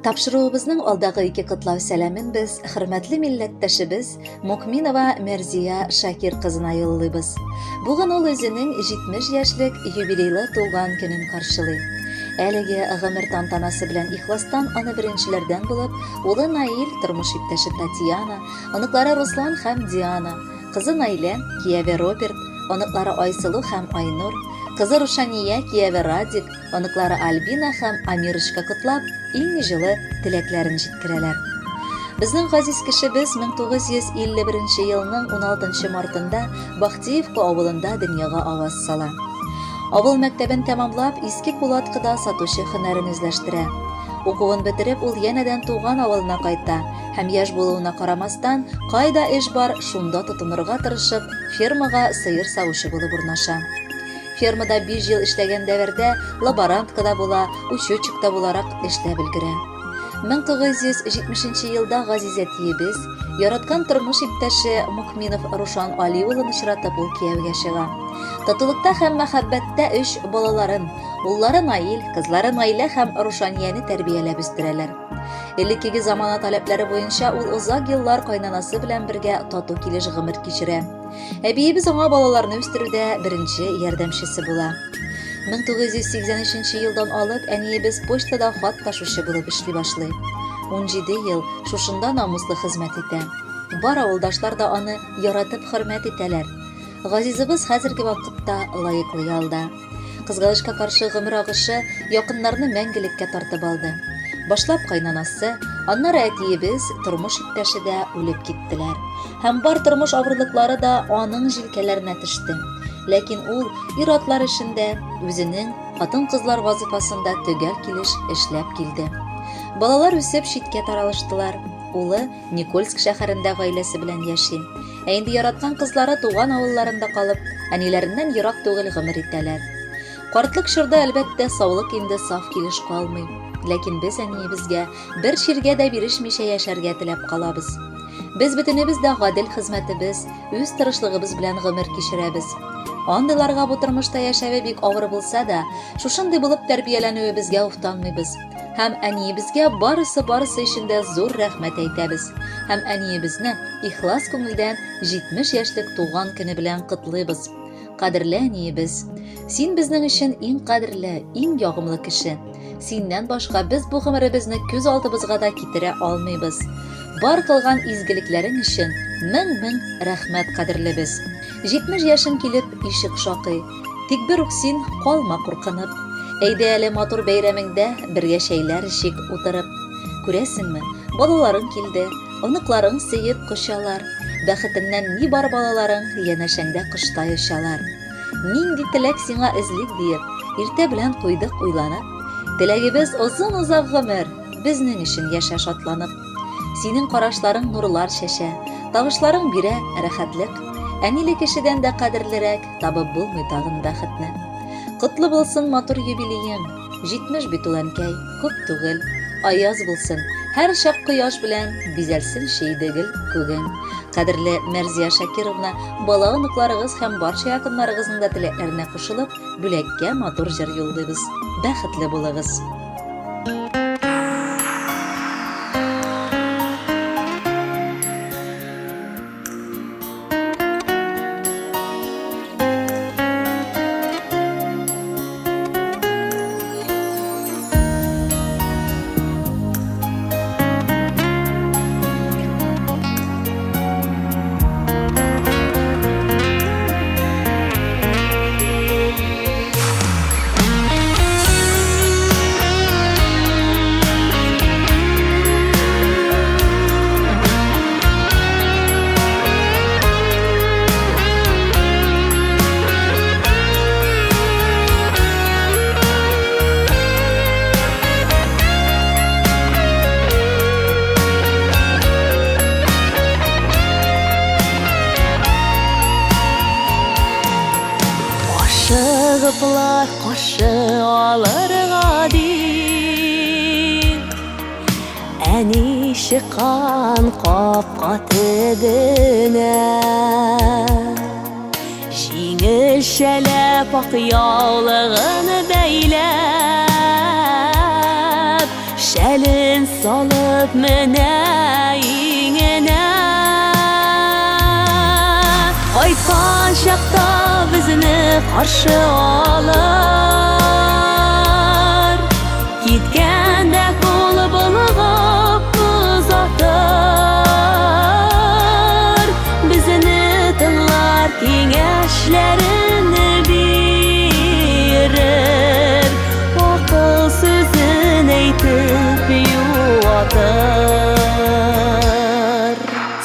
Тапшыруыбызның алдагы ике котлау сәламен без хөрмәтле милләттәшебез Мукминова Мәрзия Шакир кызына юллыйбыз. Бүген ул үзенең 70 яшьлек юбилейлы туган көнен каршылый. Әлеге гомер тантанасы белән ихластан аны беренчеләрдән булып, улы Наил, тормыш иптәше Татьяна, оныклары Руслан һәм Диана, кызы Наилә, кияве Роберт, оныклары Айсылу һәм Айнур, кызы Рушания, кияве Радик, Оныклары Альбина һәм Амирочка котлап, иң җылы теләкләрен җиткерәләр. Безнең газиз кешебез 1951 елның 16 мартында Бахтиевка авылында дөньяга аваз сала. Авыл мәктәбен тәмамлап, Иске Кулаткыда сатучы һөнәрен үзләштерә. Укуын бетереп, ул янәдән туган авылына кайта һәм яшь булуына карамастан, кайда эш бар, шунда тотынырга тырышып, фермага сыер савучы булып урнаша. Фермада 5 ел эшләгән дәвердә лаборантка да була, учетчик та буларак эшләп өлгерә. 1970 елда газиз әтиебез, яраткан тормыш иптәше Мукминов Рушан Али улын очратып ул кияүгә чыга. Татулыкта һәм мәхәббәттә өч балаларын, уллары Наил, кызлары Наилә һәм Рушанияне тәрбияләп үстерәләр. Элеккеге замана таләпләре буенча ул озак еллар кайнанасы белән бергә тату килеш гомер кичерә. Әбиебез аңа балаларны үстерүдә беренче ярдәмчесе була. 1983 елдан алып әниебез почтада хат ташучы булып эшли башлый. 17 ел шушында намуслы хезмәт итә. Бар авылдашлар да аны яратып хөрмәт итәләр. Газизыбыз хәзерге вакытта лаеклы ялда. Кызганычка каршы гомер агышы якыннарны мәңгелеккә тартып алды. Башлап кайнанасы, аннары әтиебез, тормыш иптәше дә үлеп киттеләр. Һәм бар тормыш авырлыклары да аның җилкәләренә төште. Ләкин ул ир-атлар эшендә, үзенең хатын-кызлар вазыйфасында төгәл килеш эшләп килде. Балалар үсеп читкә таралыштылар. Улы Никольск шәһәрендә гаиләсе белән яши. Ә инде яраткан кызлары туган авылларында калып, әниләреннән ерак түгел гомер итәләр. Картлык чорда, әлбәттә, саулык инде саф килеш калмый. Ләкин без әниебезгә бер чиргә дә бирешмичә яшәргә теләп калабыз. Без бөтенебез дә гадел хезмәтебез, үз тырышлыгыбыз белән гомер кичерәбез. Андыйларга бу тормышта яшәве бик авыр булса да, шушындый булып тәрбияләнүебезгә уфтанмыйбыз. Һәм әниебезгә барысы-барысы өчен дә зур рәхмәт әйтәбез. Һәм әниебезне ихлас күңелдән 70 яшьлек туган көне белән котлыйбыз. Кадерле әниебез, син безнең өчен иң кадерле, иң ягымлы кеше. Синнән башка без бу гомеребезне күз алдыбызга да китерә алмыйбыз. Бар кылган изгелекләрең өчен мең-мең рәхмәт, кадерлебез. 70 яшең килеп, ишек шакый. Тик бер үк син калма куркынып. Әйдә әле матур бәйрәмеңдә бергә чәйләр эчик утырып. Күрәсеңме, балаларың килде, оныкларың сөеп кочалар. Бәхетеңнән ни бар балаларың янәшәңдә коштай очалар. Нинди теләк сиңа эзлик диеп, иртә белән куйдык уйланып. Теләгебез озын-озак гомер, безнең өчен яшә шатланып. Синең карашларың нурлар чәчә, тавышларың бирә рәхәтлек. Әниле кешедән дә кадерлерәк табып булмый тагын бәхетне. Котлы булсын матур юбилеең, 70 бит ул, әнкәй, күп түгел. Аяз булсын, һәр чак кояш белән бизәлсен иде гел күгең. Кадерле Мәрзия Шакировна, бала оныкларыгыз һәм барча якыннарыгызның да теләкләренә кушылып, бүләккә матур җыр юллыйбыз. Бәхетле булыгыз! Ашыгыплар каршы алырга дип, Әни чыккан капка төбенә. Җиңелчәләп ак яулыгын бәйләп, Шәлен салып менә иңенә. Кайткан чакта безне каршы алыр. Киткәндә кул болгап озатыр. Безне тыңлар, киңәшләрен бирер. Акыл сүзен әйтеп юатыр.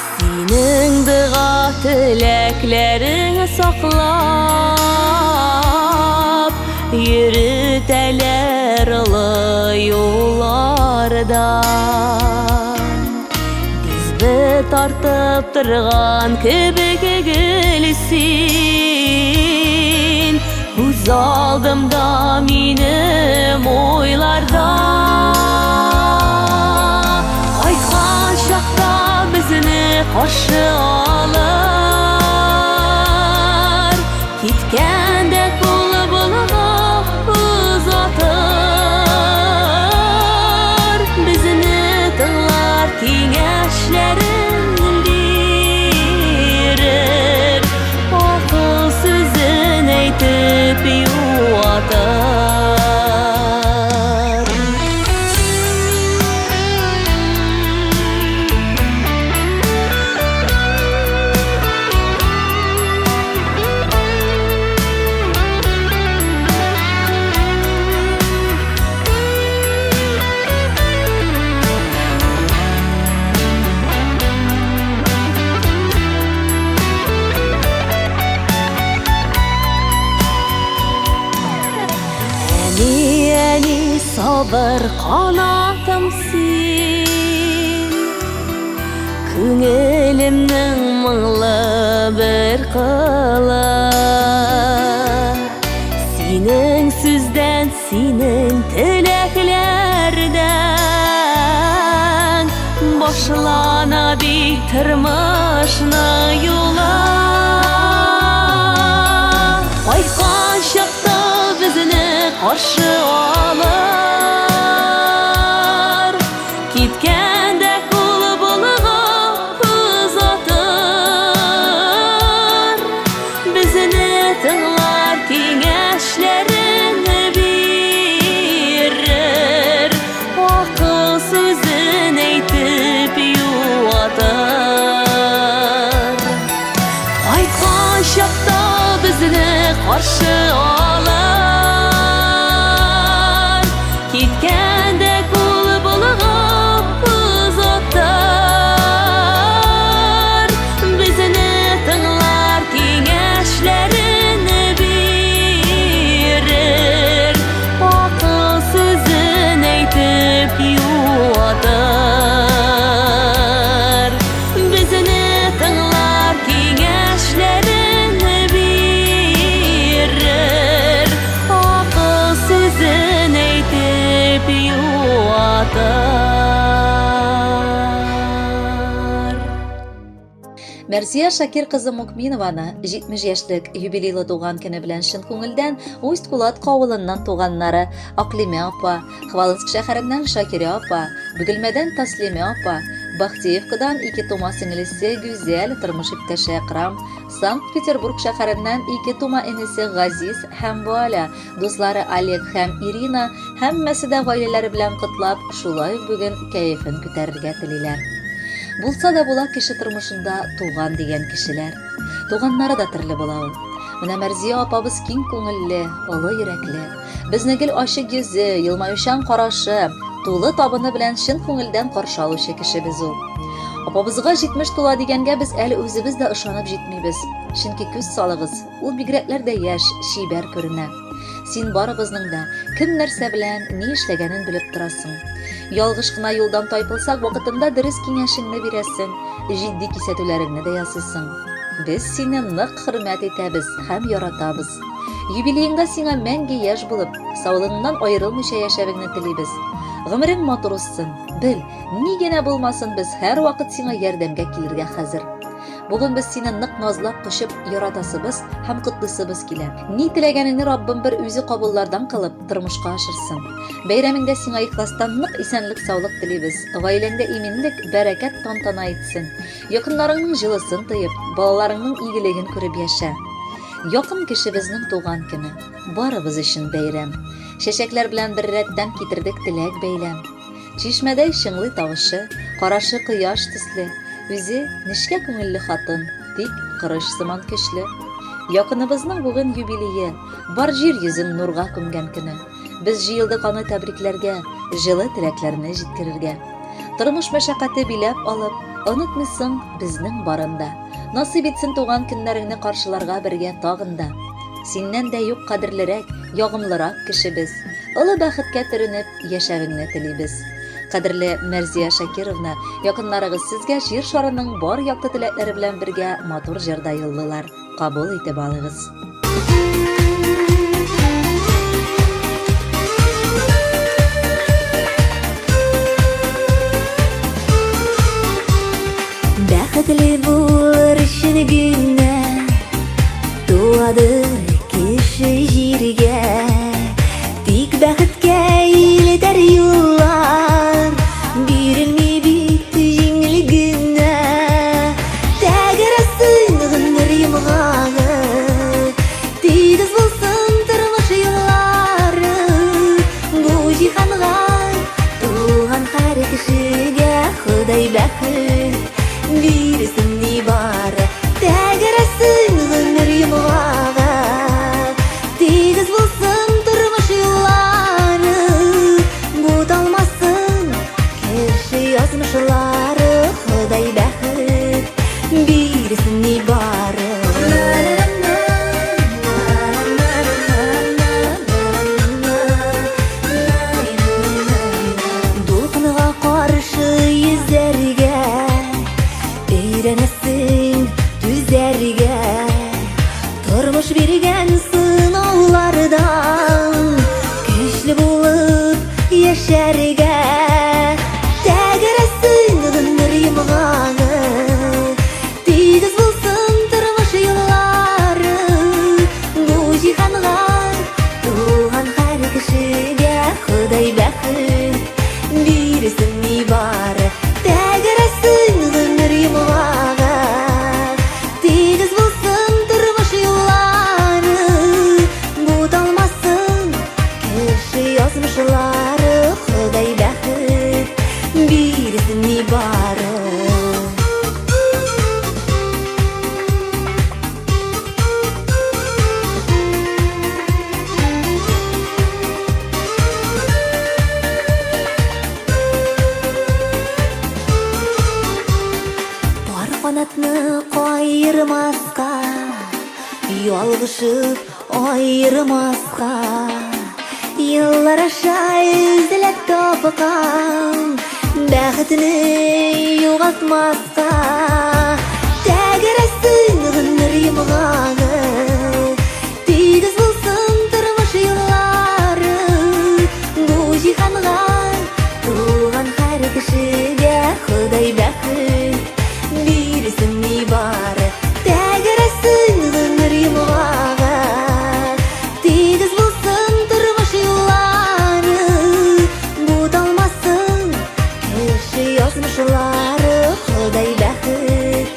Синең дога теләкләрең саклап, Йөретәләр олы юлларда. Дисбе тартып торган кебек гел син, Күз алдымда минем уйларда. Кайткан чакта безне каршы алыр, Киткәндә кулы болгап озатыр. Безне тыңлар, киңәшләрен бирер, Акыл сүзен әйтеп юатыр. Әни, әни, сабыр канатым син, Күңелемнең моңлы бер кылы. Синең сүздән, синең теләкләрдән Башлана бит тормышның юлы. Кайткан чакта безне каршы алыр, Киткәндә кулы болгап озатыр. Безне тыңлар, киңәшләрен бирер, Акыл сүзен әйтеп юатыр. Кайткан чакта безне каршы алыр, Киткәндә кул болгап озатыр. Безне тыңлар, киңәшләрен бирер, Акыл сүзен әйтеп юатыр. Безне тыңлар, киңәшләрен бирер, Акыл сүзен әйтеп юатыр. Мәрзия Шакир кызы Мукминованы 70 яшьлек юбилейлы туган көне белән чын күңелдән Усть-Кулатка авылыннан туганнары Аклимә апа, Хвалынск шәһәреннән Шакирә апа, Бөгелмәдән Таслимә апа, Бахтеевкадан ике тума сеңлесе Гүзәл, тормыш иптәше Әкрам, Санкт-Петербург шәһәреннән ике тума энесе Газиз һәм Валя, дуслары Олег һәм Ирина, һәммәсе дә гаиләләре белән котлап, шулай ук бүген кәефен күтәрергә телиләр. Булса да була кеше тормышында туган дигән кешеләр. Туганнары да төрле була ул. Менә Мәрзия апабыз киң күңелле, олы йөрәкле. Безне гел ачык йөзе, елмаючан карашы, тулы табыны белән чын күңелдән каршы алучы кешебез ул. Апабызга 70 тула дигәнгә без әле үзебез дә ышанып җитмибез. Чөнки күз салыгыз, ул бигрәкләр дә яшь, чибәр күренә. Син барыбызның да кем нәрсә белән ни эшләгәнен белеп торасың. Ялгыш кына юлдан тайпылсак, вакытында дөрес киңәшеңне бирәсең, җитди кисәтүләреңне дә ясыйсың. Без сине нык хөрмәт итәбез һәм яратабыз. Юбилееңда сиңа мәңге яшь булып, саулыгыңнан аерылмыйча яшәвеңне телибез. Гомерең матур узсын. Бел, ни генә булмасын, без һәрвакыт сиңа ярдәмгә килергә хәзер. Бүген без сине нык назлап, кочып яратасыбыз һәм котлыйсыбыз килә. Ни теләгәнеңне Раббым бер үзе кабуллардан кылып, тормышка ашырсын. Бәйрәмеңдә сиңа ихластан нык исәнлек-саулык телибез. Гаиләңдә иминлек, бәрәкәт тантана итсен. Якыннарыңның җылысын тоеп, балаларыңның игелеген күреп яшә. Якын кешебезнең туган көне, барыбыз өчен бәйрәм. Чәчәкләр белән беррәттән китердек теләк бәйләм. Чишмәдәй чыңлый тавышы, карашы кояш төсле. Үзе нечкә күңелле хатын, тик корыч сыман көчле. Якыныбызның бүген юбилее, бар җир йөзен нурга күмгән көне. Без җыелдык аны тәбрикләргә, җылы теләкләрне җиткерергә. Тормыш мәшәкате биләп алып, онытмыйсың безнең барын да. Насыйп итсен туган көннәреңне каршыларга бергә тагын да. Синнән дә юк кадерлерәк, ягымлырак кешебез. Олы бәхеткә төренеп, яшәвеңне телибез. Кадерле Мәрзия Шакировна, якыннарыгыз сезгә җир шарының бар якты теләкләре белән бергә матур җыр да юллыйлар. Кабул итеп алыгыз. Бәхетле булыр өчен генә Туадыр кеше җиргә. Тик бәхеткә илтәр юллар Бирелми бит җиңел генә. Тәгәрәсен гомер йомгагы, Тигез булсын тормыш юллары. Бу җиһанга туган һәр кешегә Ходай бәхет бирсен нибары. Тәгәрәсен гомер йомгагы, Тигез булсын тормыш юллары. Буталмасын кеше язмышлары, Ходай бәхет бирсен нибары. Дулкынга каршы йөзәргә Өйрәнәсең түзәргә. Тормыш биргән сынаулардан Көчле булып яшәргә. Тәгәрәсен гомер йомгагы, Тигез булсын тормыш юллары. Бу җиһанга туган һәр кешегә Ходай бәхет бирсен нибары. Тәгәрәсен гомер йомгагы, Тигез булсын тормыш юллары. Буталмасын кеше язмышлары, Ходай бәхет бирсен нибары. Пар канатны каермаска, Ялгышып аермаска. Еллар аша эзләп тапкан Бәхетне югалтмаска. Тәгәрәсен гомер йомгагы, Тигез булсын тормыш юллары. Бу җиһанга туган һәр кешегә Ходай бәхет бирсен нибары. Тәгәрәсен гомер йомгагы, Тигез булсын тормыш юллары. Буталмасын кеше язмышлары, Ходай бәхет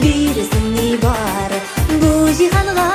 бирсен нибары. Бу җиһанга